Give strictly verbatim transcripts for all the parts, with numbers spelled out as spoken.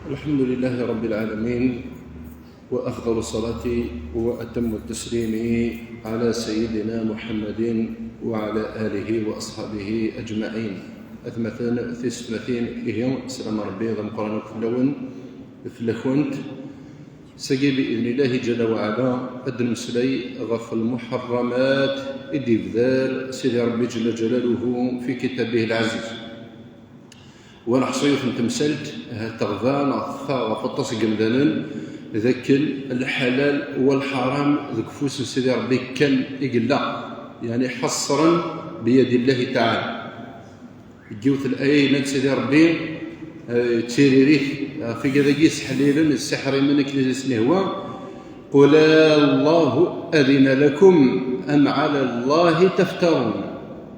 الحمد لله رب العالمين، وأفضل الصلاة وأتم التسليم على سيدنا محمد وعلى آله وأصحابه أجمعين. Atmaten, tisetmatin, ihi, sslam n Ṛebbi d ameqqran akk fell-awen, fell-akent. Sagi, bi idnillahi ǧalla wa ɛala, ad d-nemmeslay ɣef lmuḥerramat i d-ibder Sidi Ṛebbi ǧalla ǧalaluhu fi kitabihi lɛaziz. Wa neḥṣu yiwet n temsalt, ahat teɣba neɣ teffeɣ ɣef waṭas n yemdanen, d akken lḥalal wa lḥaram deg ufus n Sidi Ṛebbi kan i yella, yeɛni ḥeṣṣren biyadi Llahi taɛala. Deg yiwet n laya yenna-d Sidi Ṛebbi, eh, d tiririt ɣef wigad-agi yesseḥlilen, yesseḥrimen akken i sen-ihwa, قل الله أذن لكم أم على الله تفترون.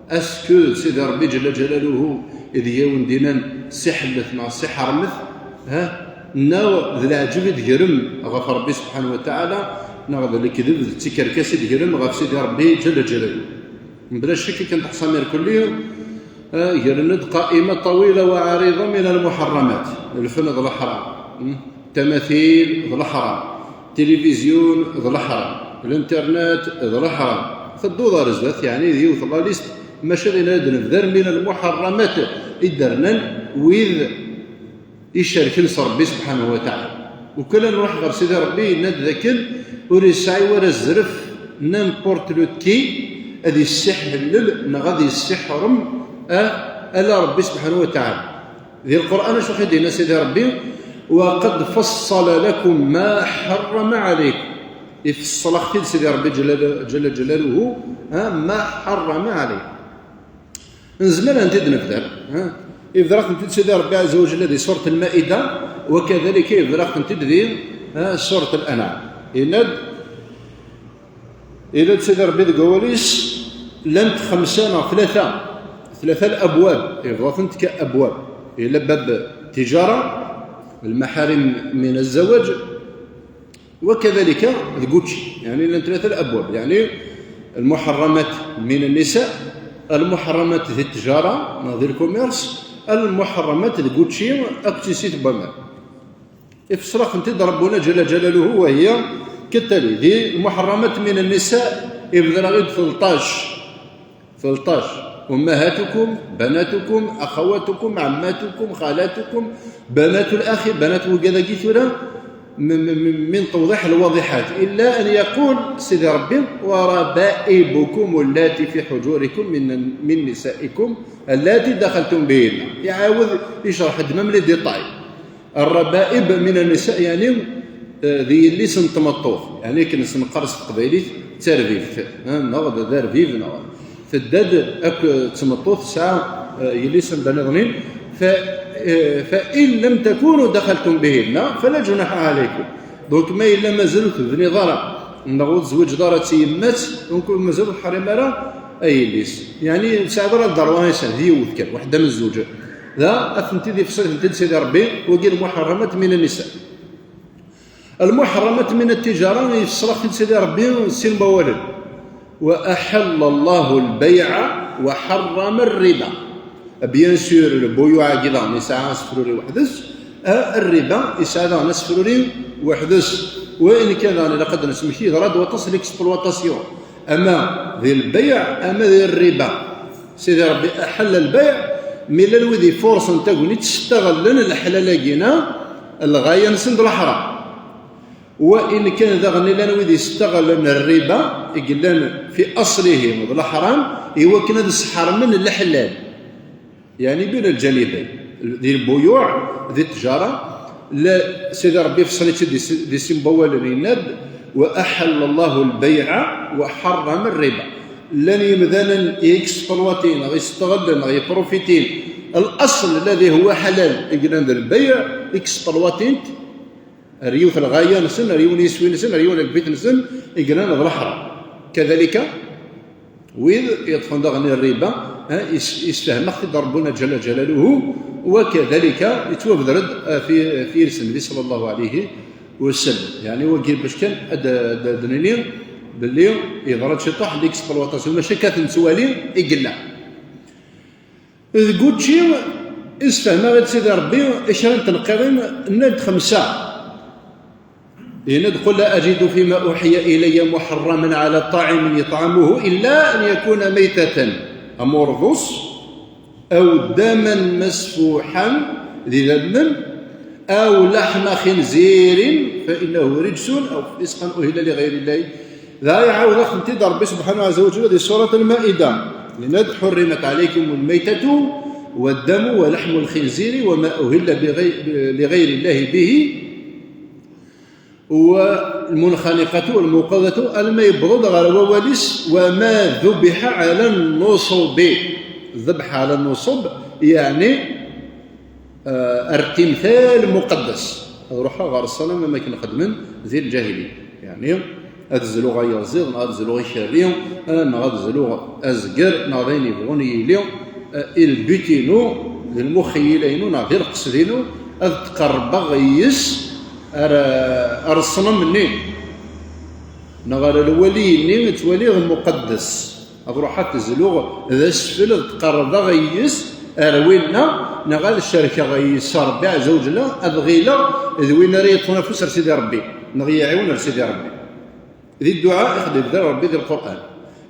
Est-ce que Sidi Ṛebbi ǧalla ǧalaluhu i d-yawen-d-inan siḥellet neɣ siḥermet, ha? Neɣ d leɛǧeb i d-grem ɣef Ṛebbi subḥanahu wa taɛala, neɣ d lekdeb d tikerkas i d-grem ɣef Sidi Ṛebbi ǧalla ǧalaluhu? Mebla ccek, akken teḥṣam irkelli, eh, gren-d qaima ṭawila wa ɛariḍa min lmuḥerramat. Lfen d leḥram, hmm? Tamatil d leḥram, tilivizyun d leḥram, l'internet d leḥram. Tedduḍ ar zdat, yeɛni d yiwet la liste, maca d ayen ara d-nebder min lmuḥerramat i d-rnan wid icerken s Ṛebbi subḥanahu wa taɛala. Ukan ad nruḥ ɣer Sidi Ṛebbi, yenna-d dakken ur yesɛi wara zref n'importe lequel ad yessiḥellel neɣ ad yessiḥrem, ah, ala Ṛebbi subḥanahu wa taɛala. Di Lqur'an, acu i d-yenna Sidi Ṛebbi? وقد فصل لكم ما حرم عليكم. Ifeṣṣel-aɣ-t-id Sidi Ṛebbi ǧalla, ǧalla ǧalaluhu, ha, ما حرم عليكم. Nezmer ad tent-id-nebder, ha? Ibder-aɣ-tent-id Sidi Ṛebbi ɛazza wa ǧalla di surat Lmaida, wa kadalika ibder-aɣ-tent-id di, ha, surat Lanɛam. Yenna-d, yenna-d Sidi Ṛebbi deg wawal-is, llant xemsa neɣ tlata, tlata labwab, yebḍa-tent ka abwab. Yella bab tijara, lmaḥarim min azzawaǧ, wa kadalika deg wučči, yeɛni llant tlata labwab, yeɛni lmuḥerramat min nnisa, lmuḥerramat di ttjara neɣ di lkumirs, lmuḥerramat deg wučči akked tissit n waman. Ifeṣṣel-aɣ-tent-id Rabbuna ǧalla ǧalaluhu, wa hiya kattali. Di lmuḥerramat min nnisa, ibder-aɣ-id tleṭṭac. Tleṭṭac: أمهاتكم، بناتكم، أخواتكم، عماتكم، خالاتكم، بنات الأخ، بنات wigad-agi tura, m-, m-, m-, من توضيح الواضحات. إلا أن يقول Sidi Ṛebbi: وربائبكم اللاتي في حجوركم من، من نسائكم اللاتي دخلتم بهن. Iɛawed icreḥ-d même les détails. Ṛṛabaib min nnisa, yeɛni, eh, d yelli-s n tmeṭṭut, yeɛni akken s-neqqar s teqbaylit d tarbibt, eh, neɣ d, d arbib, neɣ tedda-d akk d tmeṭṭut tesɛa, eh, yelli-s anda nniḍen, fa, eh, فإن لم تكونوا دخلتم بهن فلا جناح عليكم. Donc, ma yella mazal ur tebniḍ ara, neɣ ur tezwiǧeḍ ara d tyemmat, donc mazal ur teḥrim ara a yelli-s. Yeɛni, ur tesɛiḍ ara lderwa i s-, d yiwet kan, weḥda min zzuǧ. Da, ad tent-id-ifṣel, tent-id Sidi Ṛebbi, wagi lmuḥerramat min nnisa. Lmuḥerramat min ttijara, ifṣel-aɣ-t-id Sidi Ṛebbi s sin n wawalen. وأحل الله البيع وحرم الربا. Bien sûr, lbuyuɛ-agi daɣen yesɛa asefruri weḥd-s, a, rriba yesɛa daɣen asefruri weḥd-s. Wa in kan daɣen ilaq ad d-nesmekti, yeḍra-d waṭas l'exploitation, ama di lbayɛ, ama di rriba. Sidi Ṛebbi أحل البيع, mi llan wid ifurṣen tagnit, sseɣlen leḥlal-agi-na, lɣaya-nsen d leḥram. Wa in kan daɣen llan wid yesteɣlen rriba, i yellan fi aṣlihi d leḥram, i wakken ad sḥermen leḥlal. Yeɛni, min lǧanibayn. Di lbuyuɛ, di ttjara, la, Sidi Ṛebbi ifṣel-itt-id di s-, di sin n wawalen, yenna-d: وأحل الله البيع وحرم الربا. Llan yimdanen i yexploitin, neɣ yesteɣlen, neɣ yiprufitin. الأصل الذي هو حلال, i yellan d lbayɛ, yexploitin-t, ar yiwet lɣaya-nsen, ar yiwen yiswi-nsen, ar yiwen lbit-nsen, i yellan d leḥram. Kadalika, wid yeṭṭfen daɣen rriba, ha, is-, isfehmeɣ-t-id Rabbuna ǧalla ǧalaluhu, wa kadalika yettwabder-d, ah, fi, fi yir-s Nnbi ṣalla Llahu ɛalayhi wa sallam. Yeɛni, wagi bac kan ad, ad, ad nini belli yeḍra-d ciṭuḥ n l'exploitation, mačči akka ad t-nettwali i yella. Deg wučči, Isfehma-ɣ-id Sidi Ṛebbi kra n tenqiḍin, nnan-d xemsa. Yenna-d: "قل لا أجد فيما أوحي إلي محرما على طاعم يطعمه إلا أن يكون ميتة", am urḍus, "أو دما مسفوحا", d idammen, "أو لحم خنزير فإنه رجس أو فسقا أهل لغير الله". Dɣa iɛawed-aɣ-tent-id Ṛebbi subḥanahu ɛazza wa jalla di surat Al-Maida. Yenna-d: "حرمت عليكم الميتة والدم ولحم الخنزير وما أهل بغي-، لغير الله به والمنخنقة والموقوذة", alma yewweḍ-d ɣer wawal-is: "وما ذبح على النصب". Ddebḥ ɛala nnuṣub, yeɛni, eh, ar timtal muqeddas. Ad ruḥeɣ ɣer ṣṣanam am akken xedmen di lǧahiliya. Yeɛni, ad zluɣ ayaziḍ, neɣ ad zluɣ ikerri, eh, neɣ ad zluɣ azger, neɣ d ayen yebɣun yili, eh, i lbut-inu, d lmuxeyyila-inu, neɣ di lqesd-inu, ad tqerrbeɣ yes ar, ar ṣṣnam-nni, neɣ ar lwali-nni i ttwaliɣ muqeddes. Ad ruḥeɣ ad t-zluɣ d asfel, ad tqerrbeɣ yes ar winna, neɣ ad cerkeɣ yes Ṛebbi ɛezza wa jella, ad ɣileɣ d win ara yeṭṭfen afus ar Sidi Ṛebbi, neɣ yiɛiwen ar Sidi Ṛebbi. Di dduɛa i ɣ-d-ibder Ṛebbi di Lqur'an,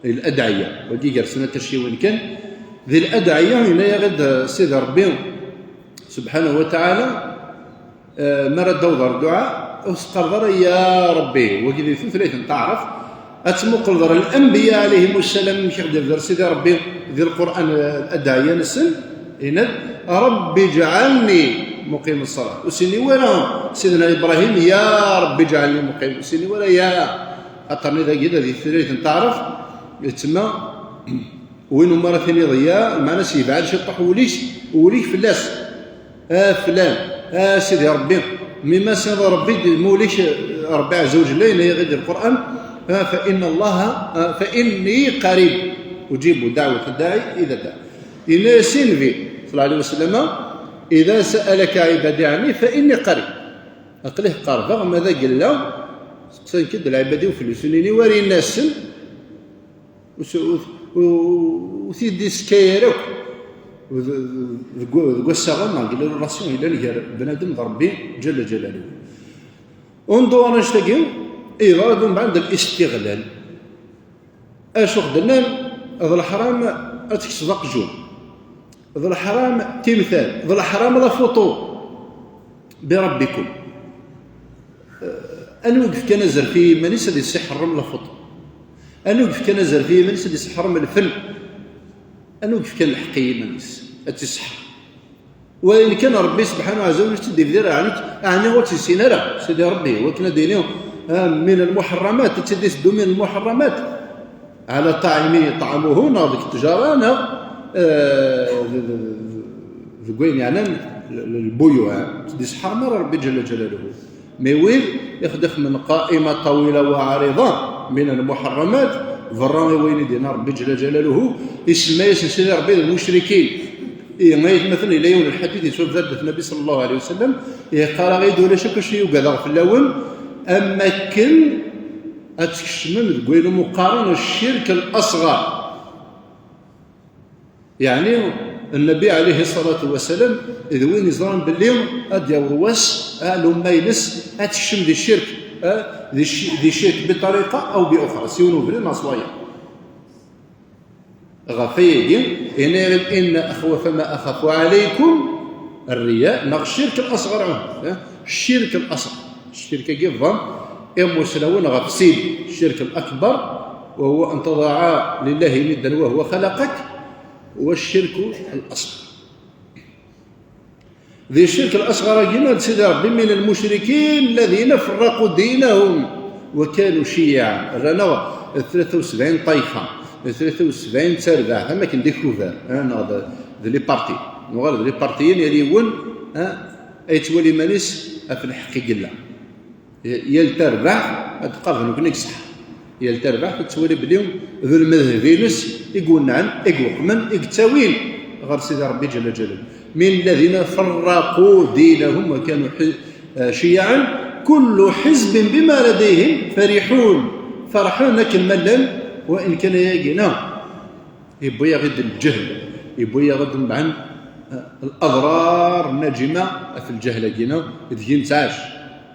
di ladɛiya, wagi gar snat tacciwin kan, di ladɛiya yenna-yaɣ-d Sidi Ṛebbi subḥanahu wa taɛala, eh, mi ara d-taweḍ ɣer dduɛa, ur teqqareḍ ara: "Ya Ṛebbi", wagi di tutlayt n taɛrabt, ad tmuqleḍ ɣer lanbiya ɛalayhimu ssalam, amek i ɣ-d-ibder Sidi Ṛebbi di Lqur'an, eh, ladɛiya-nsen, yenna-d: "Ṛebbi ǧɛalni muqim ṣṣalat." Ur s-yenni wara Sidna Ibṛahim: "Ya Ṛebbi ǧɛalni muqim", ur s-yenni wara ya. Xaṭer-nni dagi, da di tutlayt n taɛrabt, yettma win umi ara tiniḍ ya, lmeɛna-s yebɛed ciṭuḥ wul-ik, wul-ik fell-as. A flan, a Sidi Ṛebbi, mi ma s-yenna Ṛebbi, d mul-ik, Ṛebbi ɛezza wa jella, yenna-yaɣ-d di Lqur'an: "Ah, fa inna Allaha, ah, fa inni qarib, ujibu da'wata da'i idha da'a." Yenna-yas i Nnbi, ṣalla Llahu ɛalayhi wa sallam: "Idha sa'alaka ibadi ɛanni, fa inni qarib." Aql-i qerbeɣ, ma d agella, seqsan-k-id lɛibad-iw fell-i, ur s-nini wara yenna-asen, ur s-, ur, ur, ur t-id-isekka ara akk. D-, deg, deg wassaɣ-a, neɣ deg la relation yellan gar bnadem d Ṛebbi ǧalla ǧalaluhu. Unḍu annect-agi, iḍra-d umbeɛd listiɣlal. Acu ɣ-d-nnan? D leḥram ad tekkseḍ aqjun, d leḥram timtal, d leḥram la photo bi Ṛebbikum. Eh, anwa i yefkan azref i yiman-is ad yessiḥrem la photo? Anwa i yefkan azref i yiman-is ad yessiḥrem lfen? Anwa i yefkan lḥeqq i yiman-is ad tt-iseḥrem? Wayen kan Ṛebbi subḥanahu ɛezza wa jalla tt-id-ibdir, ɛni, ɛni ur tt-yessin ara Sidi Ṛebbi, wakken ad d-yini, ah, min lmuḥerramat, ad tt-id-iseddu min lmuḥerramat? Ɛala ṭaɛimi yeṭɛamuhu, neɣ deg ttjara, neɣ, eh, d-, d-, d-, deg wayen yeɛnan l-, l-, lbuyuɛ, ur tt-id-iseḥrem ara Ṛebbi ǧalla ǧalaluhu. Mais wid i ɣ-d-ixedmen qaima ṭawila wa ɛriḍa min lmuḥerramat, berra i wayen i d-yenna Ṛebbi ǧalla ǧalaluhu, isemma-yasen Sidi Ṛebbi d lmucrikin. I, aytmaten, yella yiwen lḥadit yettwabder-d ɣef Nnbi ṣalla Llahu ɛalayhi wa sallam, yeqqar-aɣ-id: "Ulac akk acu i ugadeɣ fell-awen am wakken ad tkecmem deg wayen umi qqaren ccirk al-aṣɣar." Yeɛni, Nnbi ɛalayhi ṣṣalatu wa ssalam d win yeẓran belli ad d-yaweḍ wass, ah, lumma-ines ad tekcem di ccirk, ah, di cci-, di ccirk bi ṭṭariqa aw bi uxra, s yiwen ubrid neɣ s wayeḍ. Ɣef wayagi, yenna-yas: "Inna axwafa ma axafu ɛalaykum rriya", neɣ ccirk al-aṣɣar, ah, ccirk al-aṣɣar. Ccirk-agi iḍan imusnawen ɣef sin, ccirk al-akbar, wa huwa an tadaɛa lillahi niddan wa huwa xalaqak, wa ccirk al-aṣɣar. Di ccirk al-aṣɣar-agi, yenna-d Sidi Ṛebbi: "Min al-mucrikin alladhina farraqu dinahum wa kanu ciyyan." Rran-aɣ tlata u sebɛin ṭṭayfa, tlata u sebɛin d tarbaɛt, am akken d ikubar, ah, neɣ d, d les partis. Nuɣal d les partiyen, yal yiwen, ah, ad yettwali iman-is ɣef lḥeqq i yella. Yal tarbaɛt ad d-teqqar d nekkni i iṣeḥḥa. Yal tarbaɛt ad tettwali belli d lmedheb-ines i iwennɛen, i iweqmen, i yettawin ɣer Sidi Ṛebbi ǧalla ǧalaluhu. "Min alladhina farraqu dinahum wa kanu hi-, eh, ciyyan, kullu hizbin bima ladayhim farihun." Ferḥen akken ma llan, wa in kan ayagi, neɣ yewwi-yaɣ-id lǧehl, yewwi-yaɣ-id mbeɛd الأضرار الناجمة في الجهل أكينا دينتاش.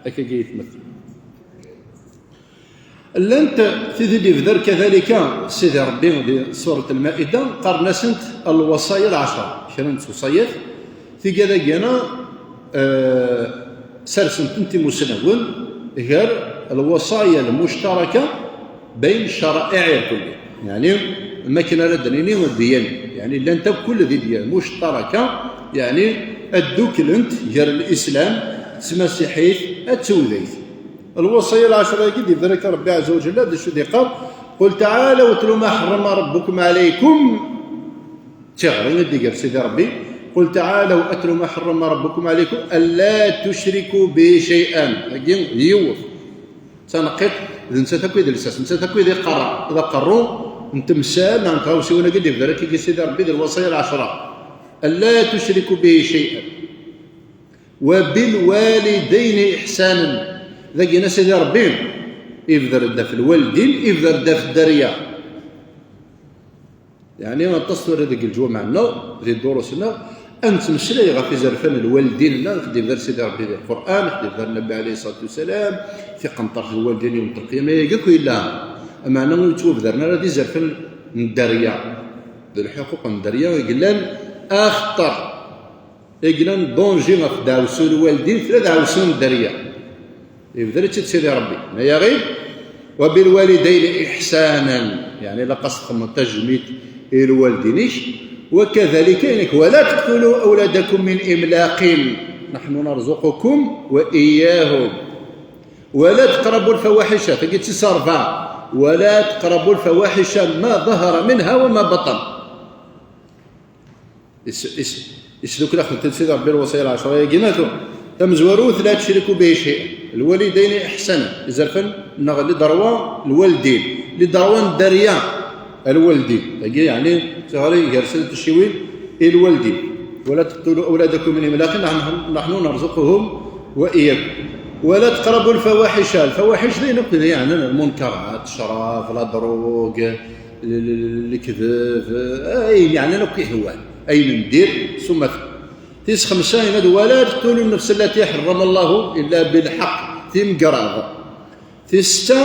أكاكي يتمثل. لنت تدي بذر كذلك سيدي ربي دي سورة المائدة، قرنسنت الوصايا العشرة، كرنت وصايات تيجا داكينا، آه، سرسنت انت مسلمون غير الوصايا المشتركة بين الشرائع كلها. يعني ما كان راه دنيني ديال، يعني لنت كل ذي ديال مشتركة، يعني الدوكلنت غير الإسلام، تمسيحيت، التوذيت. الوصية العشرة يقول ذلك ربي عز وجل هذا شو دي قال: قل تعالوا اتلوا ما حرم ربكم عليكم. تغري ديك سيدي ربي: قل تعالوا اتلوا ما حرم ربكم عليكم ألا تشركوا به شيئا. هاكي يوف. تنقيت، إذا نسى تكويد الساس، نسى تكويد يقرا، إذا قروا، نتمسال، نعم، كاو سيونا قد يبدا لك سيدي ربي ذي الوصية العشرة: ألا تشركوا به شيئا وبالوالدين إحسانا. ذاك سيدي ربي يبذر الدف الوالدين، يبذر الدف الدريا. يعني التصوير هذيك الجمعة لنا ذي دروسنا أن تمسلي غا في زرفان الوالدين لنا، خدي بذر سيدي ربي ذي القرآن، خدي بذر النبي عليه الصلاة والسلام في قنطرة الوالدين يوم القيامة يقول إلا أما أنا نتوب ذرنا هذه زرفان الدريا، ذي الحقوق الدريا يقول لنا أخطر يقلن دونجي غف داوسو الوالدين ثلاث عاوسون الدريا. يبدا تسيدي ربي ما يغيب. وبالوالدين إحسانا، يعني لا قصدكم تجميت الوالدينيش. وكذلك إنك ولا تقتلوا أولادكم من إملاق، نحن نرزقكم وإياهم. ولا تقربوا الفواحش، تجد سرفا، ولا تقربوا الفواحش ما ظهر منها وما بطن. Is is is duk la xdent sidi Ṛebbi lewṣaya lɛecṛa-yagi, natu tamezwarut: لا تشركوا به شيئا، الوالدين إحسانا. Izerfan neɣ li ḍerwa lwaldin, li ḍerwa n dderya lwaldin. Tagi yeɛni tiɣri gar snat tciwin i lwaldin. ولا تقتلوا أولادكم من إملاق، نحن نرزقهم وإياكم. ولا تقربوا الفواحش، الفواحش d ayen akk yeɛnan lmunkarat, ccrab, la drogue, lekdeb, ayen yeɛnan akk ihwan, ayen n dir s umata. Tis xemsa yenna-d: ولا تقتلوا النفس التي حرم الله إلا بالحق, timgerraḍ. Tis setta: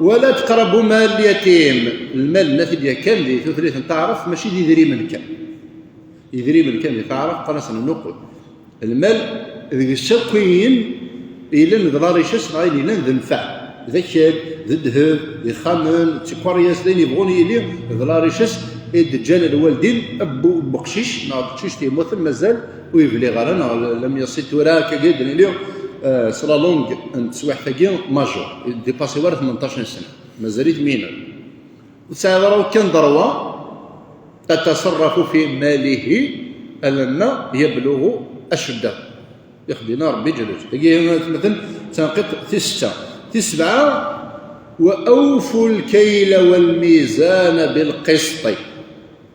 ولا تقربوا مال اليتيم, lmal n at-id yakan di tutlayt n taɛrabt mačči d idrimen kan. Idrimen kan di taɛrabt qqaren-asen nnuqud. Lmal deg-s akk ayen yellan d la richesse neɣ ayen yellan d nnfeɛ, d akal, d ddheb, d ixxamen, d tikeryas, d ayen yebɣun yili d la richesse i d-ǧǧan lwaldin, bu-, buqcic neɣ teqcict yemmuten mazal ur yebliɣ ara, neɣ lam yaṣil tura akka i d-nili, eh, s la longue n teswiɛt-agi majeur, dépassé wara tmenṭac n sna, mazal-it mineur. Ur tesɛiḍ ara kan ḍerwa تتصرف في ماله ألما يبلغ أشده. Ixdina Ṛebbi ǧalla ǧalaluhu. Tagi, مثلا, tanqiḍt tis setta. Tis sebɛa: وأوفوا الكيل والميزان بالقسط.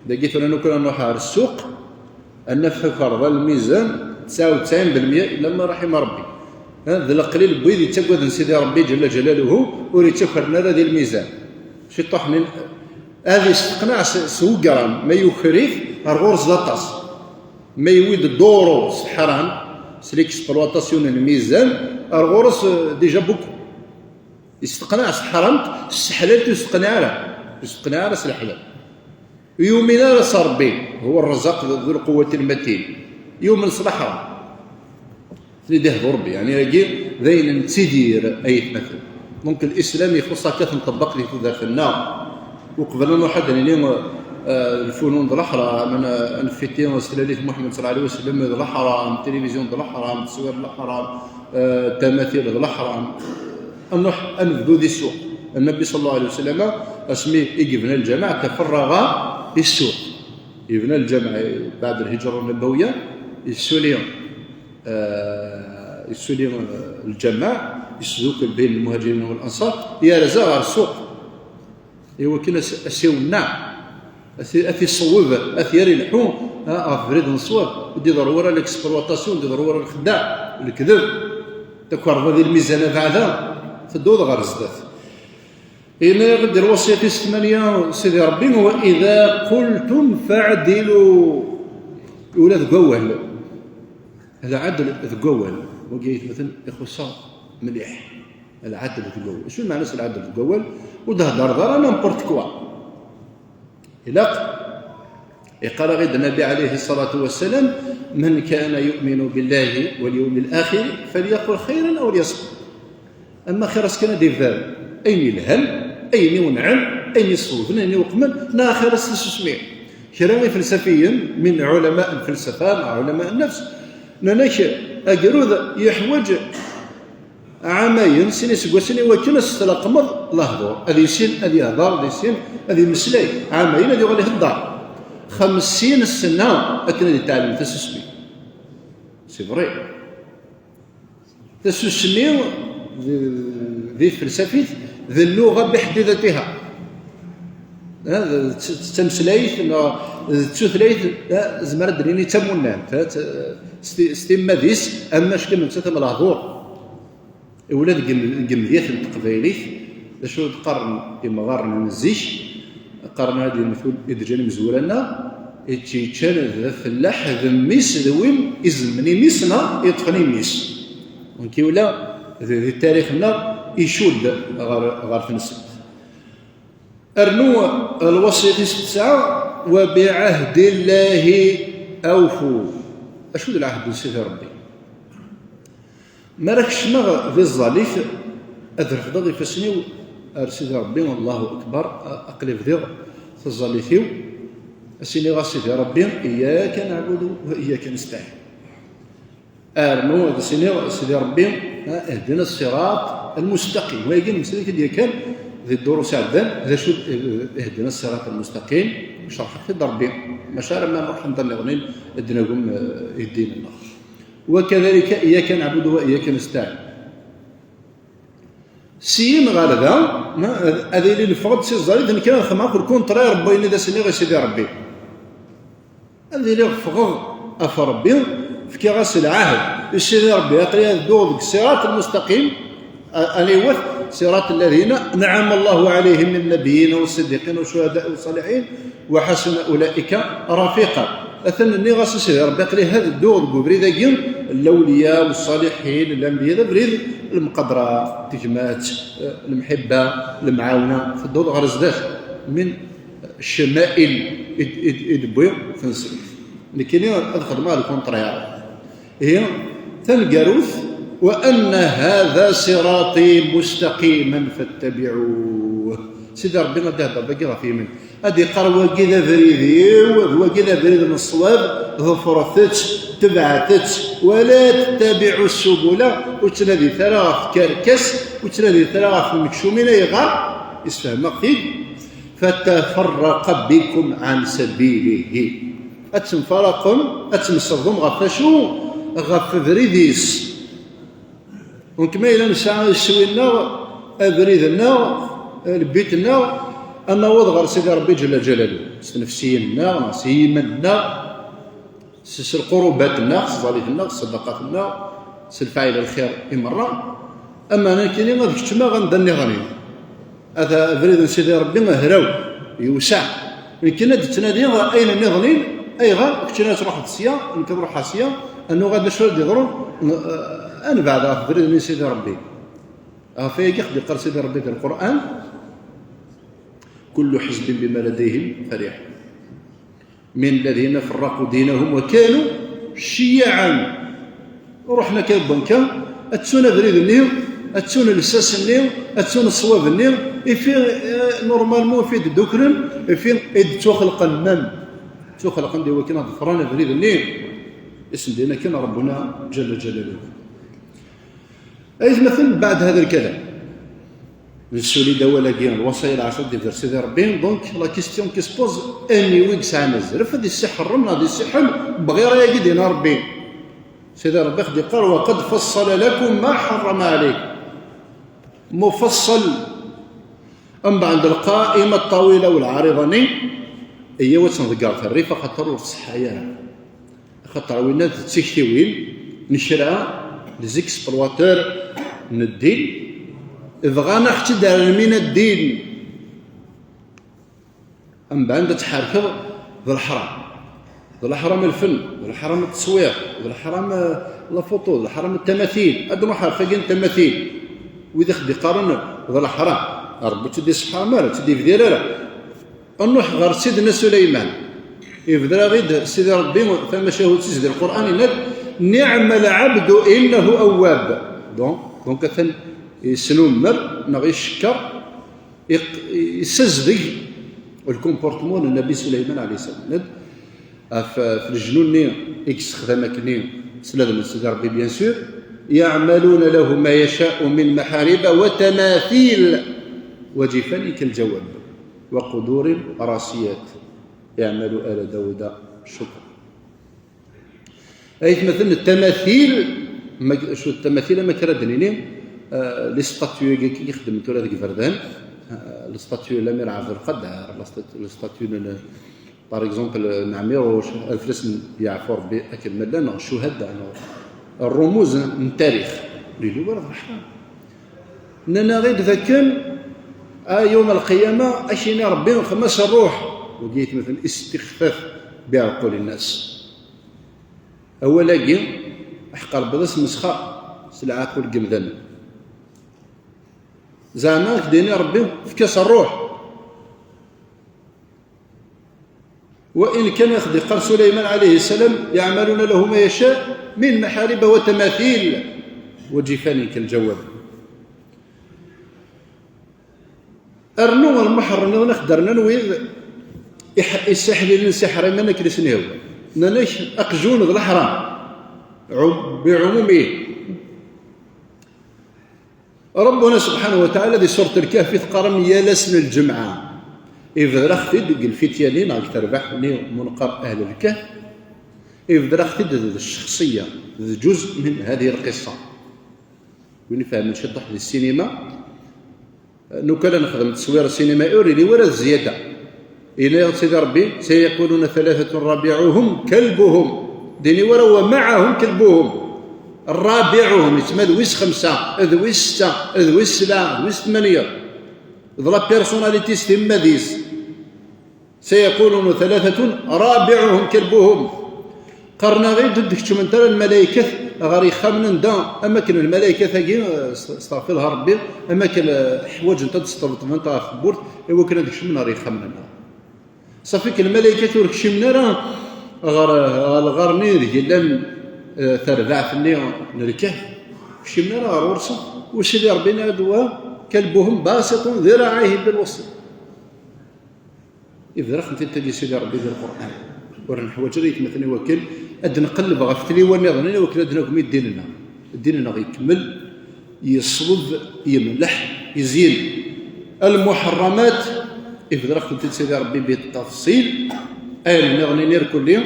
Dagi tura nukan ad nruḥ ar ssuq, ad naf takerḍa, lmizan, tesɛa u tesɛin belmya illa ma raḥima Ṛebbi. Ha, d leqlil n wid yettaggaden Sidi Ṛebbi ǧalla ǧalaluhu, ur yettakren ara di lmizan. Ciṭuḥ nin-, ad isteqneɛ s, s ugram, ma yuker-it, ar ɣur-s d aṭas. Ma yewwi-d dduru s ḥram, s l'exploitation n lmizan, ar ɣur-s, eh, déjà beaucoup. Isteqneɛ s ḥramt, s ḥlal ur isteqneɛ ara. Ur isteqneɛ ara s leḥlal. Ur yumin ara s Ṛebbi, هو الرزاق ذو القوة المتين. Yumen s leḥram. Ten-id-ihdu Ṛebbi, yeɛni, agi d ayen nettidir, ay atmaten. Donc, l'islam ixuṣṣ akka ad t-nṭebbeq di tudert-nneɣ. Uqbel ad nruḥ ad d-nini, eh, lfunun d leḥram, ad n-, ad nfiti s tlalit Muḥemmed ṣalla Llahu ɛalayhi wa sallam d leḥram, tilivizyu d leḥram, tteswir d leḥram, eh, tamatil d leḥram. Ad nruḥ ad nebdu di ssuq. Nnbi ṣalla Llahu ɛalayhi wa sallam, asmi i yebna lǧameɛ, تفرغ في السوق. Yebna lǧameɛ بعد الهجرة النبوية, yessuli, eh, yessuli, eh, lǧameɛ, yesdukel بين المهاجرين والأنصار, yerza ɣer ssuq. Iwakken as-, as-iwenneɛ, as-, ad t-iṣewweb, ad t-yerr ilḥu, ha, ɣef ubrid n ṣṣwab, ur d-iḍerru ara l'exploitation, ur d-iḍerru ara lexdeɛ, lekdeb, takerḍa di lmizan abeɛda, tedduḍ ɣer zdat. Yenna-yaɣ-d lwasya tis tmanya Sidi Ṛebbi: وإذا قلتم فاعدلوا. Ula deg wawal, lɛedl deg wawal, wagi aytmaten ixuṣṣ-aɣ mliḥ. Lɛedl deg wawal. Acu meɛna-s lɛedl deg wawal? Ur d-thedreḍ ara n'importe quoi. Ilaq, iqqar-aɣ-id Nnabi ɛalayhi ṣṣalatu wassalam: من كان يؤمن بالله واليوم الآخر فليقل خيرا أو ليصمت. Ama axir-as kan ad d-ibder ayen yelhan, ayen iwenɛen, ayen iṣewben, ayen iweqmen, neɣ axir-as tisusmi. Kra ifelsafiyen min ɛulama lfelsafa neɣ ɛulama nnefs, nnan-ak agrud yeḥwaǧ ɛamayen, sin iseggasen, i wakken ad s-tleqmeḍ lehdur, ad yissin ad yehder, ad yissin ad yemmeslay, ɛamayen ad yuɣal ihedder. Xemsin ssna akken ad yetɛellem tasusmi. C'est vrai. Tasusmi di, di tfelsafit d lluɣa biḥdidatiha. Ha, d t-, d tameslayt neɣ d tutlayt, ha, zmer ad d-nini d tamunnant, ha, t-, s ti-, s timmad-is, ama acku nettat am lehdur. Ula deg im-, deg imedyaten n teqbaylit, d acu i d-qqaren imɣaren n zik? Qqaren ad yemmet ul i d-ǧǧan imezwura-nneɣ, i tt-yeččan d afellaḥ d mmi-s d win izemmen imi-s neɣ yeṭṭfen imi-s. Donc ula d, di tarix-nneɣ icudd ɣer, ɣer tneslemt. Rnu lwasya tis tesɛa: وبعهد الله أوفوا. Acu d lɛehd n Sidi Ṛebbi? Mi ara kecmeɣ di tẓallit, ad refdeɣ ifassen-iw ar Sidi Ṛebbi, Allahu Akbar, a-, aql-i bdiɣ taẓallit-iw, ad s-iniɣ a Sidi Ṛebbi: إياك نعبد وإياك نستعين. Arnu ad s-iniɣ: Sidi Ṛebbi, ha, اهدنا الصراط المستقيم. Wagi nemmeslay-t-id yakan di ddurus iɛeddan, d acu d, eh, اهدنا الصراط المستقيم, cerḥeɣ-t-id Ṛebbi. Maca ara ma nruḥ anda nniḍen ad d-nagem, eh, i ddin-nneɣ. وكذلك إياك نعبد وإياك نستعين. Syin ɣer da, ma, ad ili neffeɣ-d si tẓallit, nekk ad xedmeɣ akk le contraire n wayen i d as-nniɣ i Sidi Ṛebbi. Ad iliɣ ffɣeɣ ɣef Ṛebbi, fkiɣ-as lɛahd i Sidi Ṛebbi, aql-i ad dduɣ deg ṣṣirat lmustaqim, a-, aniwet, ṣirat alladhina anɛama Allahu ɛalayhim min nabiyyin wa ṣṣiddiqin wa ccuhada'i wa ṣṣaliḥin, وحسن أولئك رفيقا. Atan nniɣ-as i Sidi Ṛebbi, aql-i ha dduɣ deg ubrid-agi n lawliya, ṣṣaliḥin, lanbiya, d abrid n lmeqadra, tegmat, eh, lemḥibba, lemɛawna, tedduḍ ɣer zdat min ccama'il i d-, i d-, i d-tewwi tneslemt. Nekkini ad xedmeɣ le contraire. Ihi, taneggarut: وأن هذا صراطي مستقيما فاتبعوه. Sidi Ṛebbi ad d-ihedder dagi ɣef yiman. Ad d-iqqar: wagi d abrid-iw, d wagi d abrid n ṣṣwab, ḍefret-tt, tebɛet-tt, ولا تتبعوا السبل, ur ttnadit ara ɣef tkerkas, ur ttnadit ara ɣef tmekcumin, ayɣer? Isfehmeɣ-t-id: فتفرق بكم عن سبيله. Ad temfaraqem, ad temsebḍem ɣef acu? Ɣef ubrid-is. Donc ma yella nesɛa iswi-nneɣ, abrid-nneɣ, lbit-nneɣ, ad naweḍ ɣer Sidi Ṛebbi Ǧella Ǧalalu, s tnefsiyin-nneɣ, neɣ s yiman-nneɣ, s, s lqurubat-nneɣ, s tẓallit-nneɣ, s ṣṣadaqat-nneɣ, s lfaɛil lxir i merra. Ama nekkini ad kecmeɣ anda nniḍen-in. Ata abrid n Sidi Ṛebbi hraw, yewseɛ. Nekkini ad d-ttnadiɣ ayen nniḍen-in, ayɣer keččini ad truḥeḍ sya, nekk ad ruḥeɣ sya, ad nuɣal d acu ara d-yeḍrun, n-, eh, ad nebɛed ɣef ubrid-nni n Sidi Ṛebbi. Ɣef wayagi i ɣ-d-yeqqar Sidi Ṛebbi di Lqur'an: كل حزب بما لديهم فرحون. من الذين فرقوا دينهم وكانوا شيعا. Ruḥen akka d wanka, ad ttun abrid-nni, ad ttun lsas-nni, ad ttun ṣṣwab-nni, et puis, eh, normalement, et puis d-dduklen, et puis i d-ttuxelqen même. Ttuxelqen-d i wakken ad ḍefren abrid-nni i sen-d-yenna kan Ṛebbuna Ǧalla Ǧalaluhu. Aytmaten, بعد هذا الكلام, nessuli-d awal-agi, lwaṣaya lɛecṛa d-ibder Sidi Ṛebbi. Donc, la question qui se pose, aniwi yesɛan azref ad issiḥṛem neɣ ad issiḥel? Bɣiɣ ayagi d-yenna Ṛebbi. Sidi Ṛebbi ɣ-d-yeqqar: وقد فصل لكم ما حرم عليكم. Mufaṣṣal. Mbeɛd lqaima ṭṭawila u lɛariḍa-nni, iyyaw ad tt-nḍegger ɣef rrif, axaṭer ur tṣeḥḥa ara. Axaṭer winna d tiktiwin n kra, des exploiteurs n ddin, bɣan ad ɣ-tt-id-rren min ad ddin. Mbeɛd ad tḥerkeḍ d leḥram. D leḥram lfen, d leḥram tteswiṛ, d leḥram, eh, la photo, d leḥram ttamatil. Ad nruḥ ɣer tagi n ttamatil. Wid i ɣ-d-iqqaren d leḥram. Ṛebbi ur tt-id-iseḥram ara, ur tt-id-ibdir ara. Ad nruḥ ɣer Sidna Suleyman. Ibder-aɣ-id Sidi Ṛebbi tamacahut-is di Lqur'an, yenna-d: "Niɛma lɛabdu innahu awwab." Donc, donc atan yesnummer neɣ icekkeṛ, iq-, yessazdeg le comportement n Nnbi Suleyman alayhi ssalam. Ɣef, ɣef lejnu-nni i yessexdam akkenni s ladem n Sidi Ṛebbi, bien sûr: "يعملون له ما يشاء من محاريب وتماثيل وجفان كالجواب وقدور راسيات اعملوا آل داود شكرا." Aytmaten, ttamatil, ma, acu ttamatil, ama kra d-nini, eh, les statues-agi i xeddmen tura deg iberdan, eh, le statue n l'Amir Abdelkader, le statue, le statue n, par exemple, n Ɛmiruc, ad fell-asen yeɛfu Ṛebbi akken ma llan, neɣ ccuhada, neɣ rrumuz n tarix. Ur yelli wara d leḥram. Nnan-aɣ-id dakken, a yawm al-qiyama, ad k-yini Ṛebbi: "Xemmem-as ṛṛuḥ." Wagi aytmaten, istixfaf bi ɛeqqul nnas. Awal-agi, aḥeqq Ṛebbi d asmesxer s lɛaqul n yemdanen. Zeɛma ad k-d-yini Ṛebbi: "Efk-as ṛṛuḥ." Wa in kan, ad ɣ-d-iqqar Suleyman alayhi ssalam: "يعملون له ما يشاء من محاريب وتماثيل وجفان كالجواب." Rnu lmuḥeṛṛ nniḍen, ad ɣ-d-rnan wid iḥ-, isseḥlilen s iḥramen akken i sen-ihwa. Nnan-ak aqjun d leḥram, ɛum-, biɛumumi. Rabbuna subḥanahu wa taɛala di surat Lkehf i teqqarem yal ass n lǧemɛa, ibder-aɣ-t-id deg lfitya-nni neɣ deg terbaɛt-nni munqar Ahl Lkehf, ibder-aɣ-t-id d ccexṣiyya, d ǧuz min hadihi lqissa. Win ifehmen ciṭuḥ di ssinima, nukan ad nexdem tteswir ssinima, ur ili wara d zzyada. Yenna-yaɣ-d Sidi Ṛebbi: "سيقولون ثلاثة رابعهم كلبهم." Dini wara: "ومعهم كلبهم." Rabiɛuhum, yettma d wis xemsa, d wis setta, d wis sebɛa, d wis tmanya. D la personnalité s timmad-is. "سيقولون ثلاثة رابعهم كلبهم." Qqaren-aɣ-id ur d-keččment ara lmalaykat ɣer yexxamen anda, am akken lmalaykat-agi, eh, s-, steɣfirullah Ṛebbi, am akken, eh, ḥwajent ad d-sṭebṭbent ɣer tewwurt i wakken ad kecmen ɣer yexxamen-nneɣ. Safi kan lmalaykat ur kcimen ara ɣer, ɣer lɣar-nni deg llan, eh, terbaɛt-nni n Lkehf. Ur kcimen ara ɣer ɣur-sen. U Sidi Ṛebbi yenna-d: "وكلبهم باسط ذراعيه بالوصيد." Ibder-aɣ-tent-id tagi Sidi Ṛebbi di Lqur'an. Ur neḥwaǧ ara aytmaten i wakken ad d-nqelleb ɣef tliwa nniḍen i wakken ad d-nagem i ddin-nneɣ. Ddin-nneɣ ikemmel, yeṣleb, yemleḥ, yezyen. Lmuḥeṛṛamat, ibder-aɣ-tent-id Sidi Ṛebbi biṭṭafṣil, ayen nniḍen irkelli,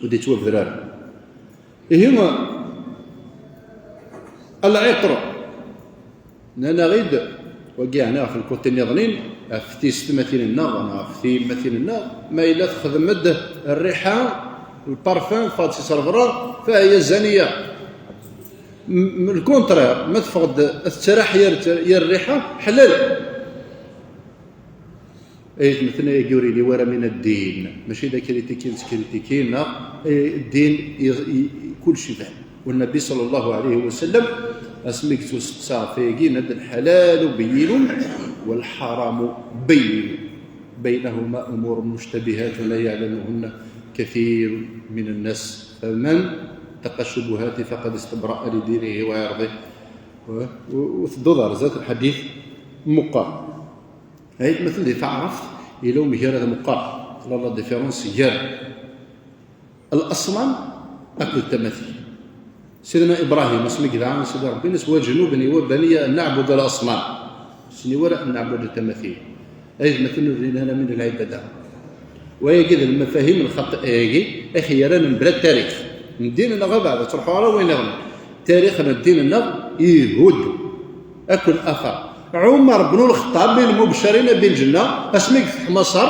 ur d-yettwabder ara. Ihi, lɛiṭr, nnan-aɣ-id, wagi yeɛni ɣef lkuṭi nniḍnin, ɣef tiyessetmatin-nneɣ, neɣ ɣef tyemmatin-nneɣ, ma yella texdem-d rriḥa, lparfum, teffeɣ-d si ṣṣerbra, fahiya zaniya. M-, m-, le contraire, ma teffeɣ-d tettraḥ yir, yir rriḥa, ḥlal. Aytmaten, ayagi ur yelli wara min ad ddin. Mačči d akritiki nettkritiki, neɣ, eh, ddin i, i, i kullec iban. والنبي صلى الله عليه وسلم, asmi yettwasteqsa ɣef ayagi, yenna-d: "الحلال بين والحرام بين بينهما أمور مشتبهات لا يعلمهن كثير من الناس فمن اتقى الشبهات فقد استبرأ لدينه وعرضه." U, u, u tedduḍ ɣer zdat lḥadit meqqar. Aytmaten, di taɛrabt, yella umgarad meqqar. Tella la différence gar الأصنام akked tamatil. Sidna Ibrahim, asmi yedɛa Sidi Ṛebbi, yenna-as: "واجنبني وبني أن نعبد الأصنام." Ur yessin ara أن نعبد التماثيل. Aytmaten, ur llin ara min lɛibada. Wayagi d lmafahim lxaṭi ayagi, i ɣ-yerran mebla tarix n ddin-nneɣ, abeɛd ad truḥu ara wayen iɣen. Tarix n ddin-nneɣ ihud akk later. Ɛumar bnu Lxeṭṭab, min lmubeccirin bilǧenna, asmi yefteḥ Maṣer,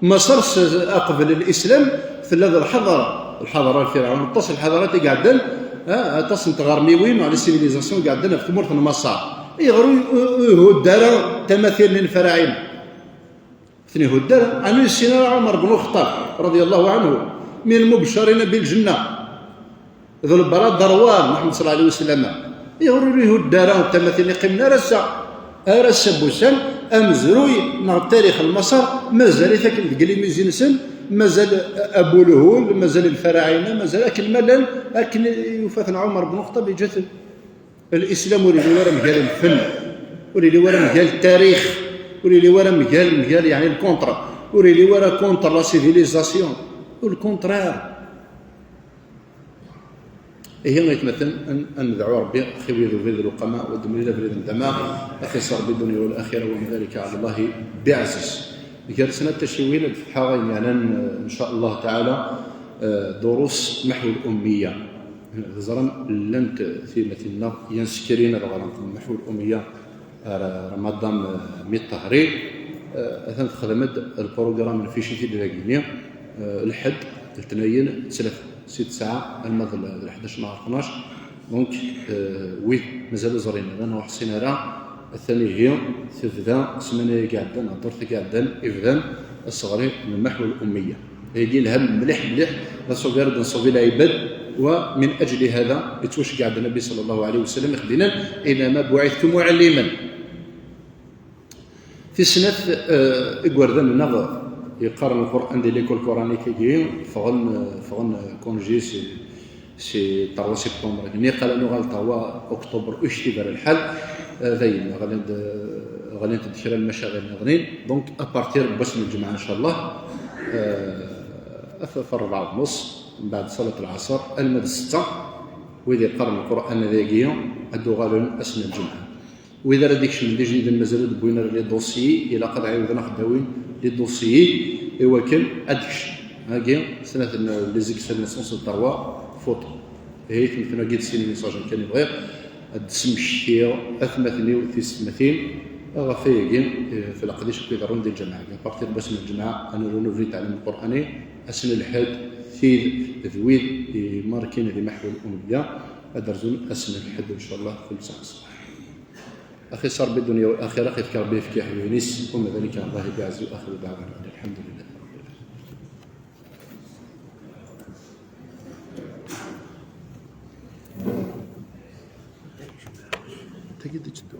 Maṣer s, aqbel lislam, tella d lḥadara. Lḥadara n Firɛun, aṭas n lḥadarat i iɛeddan, ah, aṭas n tɣermiwin, neɣ les civilisations i iɛeddan ɣef tmurt n Maṣer. Ayɣer ur, ur, ur ihudd ara tamatil n Ferɛun? Ten-ihudder, ɛni ur yessin ara Ɛumar ben Lxeṭṭab, رضي الله عنه, من المبشرين بالجنة, d le bras droit n Muḥemmed صلى الله عليه وسلم. Ayɣer ur ihudder ara tamatin iqqimen ar ass-a, ar ass-a n wussan, amezruy neɣ tarix n Maṣer, mazal-it akken deg limiz-nsen, mazal Abu Lhul, mazal lfaraɛina, mazal akken ma llan, akken yufa-ten Ɛumar ben Lxeṭṭab, yeǧǧa-ten. L'islam ur yelli ara mgal lfen, ur yelli ara mgal tarix, ur yelli ara mgal, mgal, yeɛni, le contraire, ur yelli ara contre la civilisation, au contraire. Ihi, aytmaten, ad, ad nedɛu Ṛebbi, axi wid ubrid lewqama, wa d-mlil abrid n dama, axi s Ṛebbi dunya wal axira, wa ma dhalika ɛala Llahi bi ɛziz. Gar snat tacciwin, ad d-fetḥeɣ ayen yeɛnan, eh, in ca Llah taɛala, eh, durus meḥwu l-ummiya. Teẓram, llant tyemmatin-nneɣ yensekrin ad ɣrent meḥwu l-ummiya ar Ramadan, eh, mi ṭṭehri. Eh, atan texdem-d lprugram n ficit-id dagini, eh, lḥedd, letnayen, ttlata, si tesɛa alma d l-, d leḥdac neɣ tnac. Donc, eh, wid mazal ur ẓrin ara, neɣ ur ḥsin ara, atan ihi tebda ssmana-agi iɛeddan, neɣ ddurt-agi iɛeddan, ibdan asseɣri n meḥwu l-ummiya. Ayagi yelha mliḥ, mliḥ, d aṣubi ara d-nṣubi lɛibad, wa min ajli hada yettwaceggeɛ-d Nnbi ṣalla Llahu ɛalayhi wa sallam, ixdin-an: "Innama buɛithtu muɛalliman." Tis snat, eh, igerdan-nneɣ yeqqaren Lqur'an di l'école coranique-agi, ffɣen, eh, ffɣen, eh, congé si, si trois septembre. Niqal ad nuɣal trois octobre, ur yectib ara lḥal. Eh, dayen, ɣlint-d, ɣlint-d kra n lmacaɣil nniḍnin. Donc, à partir n wass n lǧemɛa, in ca Llah, eh, ɣef, ɣef ṛebɛa u nṣ, mbeɛd ṣalat lɛaṣer, alma d ssetta, wid yeqqaren Lqur'an dagi, ad d-uɣalen ass n lǧemɛa. Wid ara d-ikecmen d ijdiden, mazal ur d-wwin ara les dossiers, ilaq ad ɛiwden ad aɣ-d-awin les dossiers i wakken ad d-kecmen. Agi, snat n les extraits de naissance d trois photos. Ihi, aytmaten-agi d sin messages kan i bɣiɣ ad d-smektiɣ atmaten-iw, tisetmatin, ɣef wayagi, eh, f leqdic akk iḍerrun di lǧameɛ. À partir n wass n lǧemɛa, ad nrenuvli ttɛellim lqur'ani, ass n lḥedd, tid d wid imarkin di meḥwu l-ummiya, ad d-rzun ass n lḥedd, in ca Llah, f lmeṣaḥ ṣṣbeḥ. Axi s Ṛebbi dunya u laxira, axi fek Ṛebbi, fek i iḥbiben-is, wa ma dhalika ɛala Llahi bi ɛziz, wa axiru daɛwana anil ḥemdu lillahi rabbil ɛalamin. Tagi d-itteddu.